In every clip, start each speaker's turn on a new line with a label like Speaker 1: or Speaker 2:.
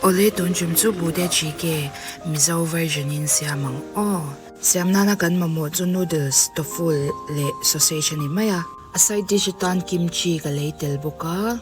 Speaker 1: Awle tun ṭum chu Bude Jjigae Mizo version in siam ang aw. Siam nana kan mamawh chu noodles, tofu leh sausage a ni mai a. A side dish atan kimchi ka lei tel bawk a.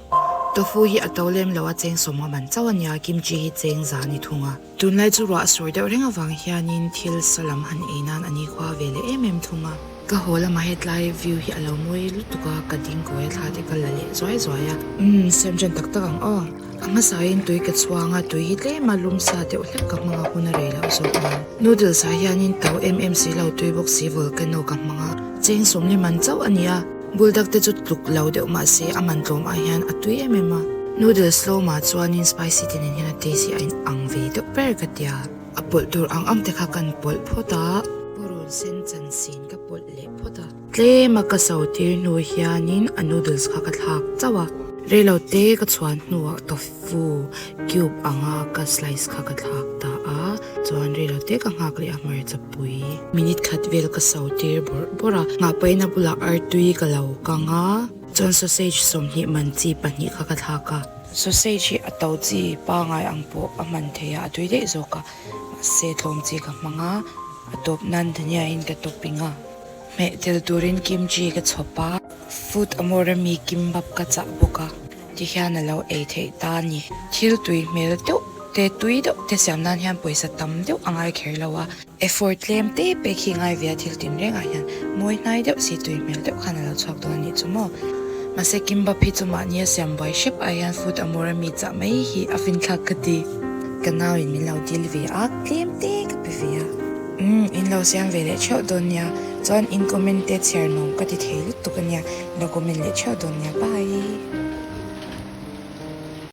Speaker 1: Tofu hi a to lem lo a cheng sawmnga man chauh a nia, kimchi hi cheng za a ni thung a. Tunlai chu ruah a sur deuh reng avang hianin thil sa lam han ei nan a ni khua ve leh em em thung a. Ka haw lamah hetlai view hi a lo mawi lutuk a, ka ding kawi a thla te ka la leh zuai zuai a. Umm siam ṭan tak tak ang aw. A hmasain tui ka chhuang a, tui hi tlem a lum sa deuh hlek ka hmang a, hun a rei loh zawk nan. Noodles ah hianin to em em si lo, tui bawk si volcano ka hmang a, cheng sawmli man chauh a ni a, buldak te chu tluk lo deuh mah se a man tlawm ah hian a tui em em a. Noodles tlawmah chuanin spicy te nen hian a taste hi a in ang ve deuh ber ka tia. A pawlh tur ang ang te kha kan pawlh phawt a. Purun sen chansin ka pawlh leh phawt a. Tlem a ka so tir hnu hianin a noodles kha ka thlak chauh a, reilo te ka chhuan hnuah tofu cube anga ka slice kha ka thlak ta a, chuan reilo te ka nghak leh a hmarcha pui. Minute khat vel ka so tir bawrh bawrh a, nghah pahin a bulah artui ka lo kang a, chuan sausage 20 man chi pahnih kha ka thlak a. Sausage hi a to chi pangai ang pawh a hman theih a, a tui daih zawk a, mahse tlawm chi ka hmang a, a tawp nan dhania in ka topping a. Hmeh tel turin kimchi ka chhawp a, food amore mi kimbap ka chah bawk a, tihian a lo ei theih ta a ni. Thil tui hmel deuh te, tui deuh te siam nan hian pawisa tam deuh a ngai kher lo a, effort tlem te pek hi ngai ve a thil tin rengah hian mawi hnai deuh si tui hmel deuh khan a lo chhuak dawn a nih chu maw. Mahse kimbap hi chu mahni a siam buai hrep ai hian food amore mi chah mai hi a finthlak ka ti. Ka nau in min lo dil ve a, tlem te ka pe ve a. Umm in lo siam ve leh theuh dawn nia, chuan in comment te chhiar nuam ka ti thei lutuk ania, lo comment leh theuh dawn nia, bye.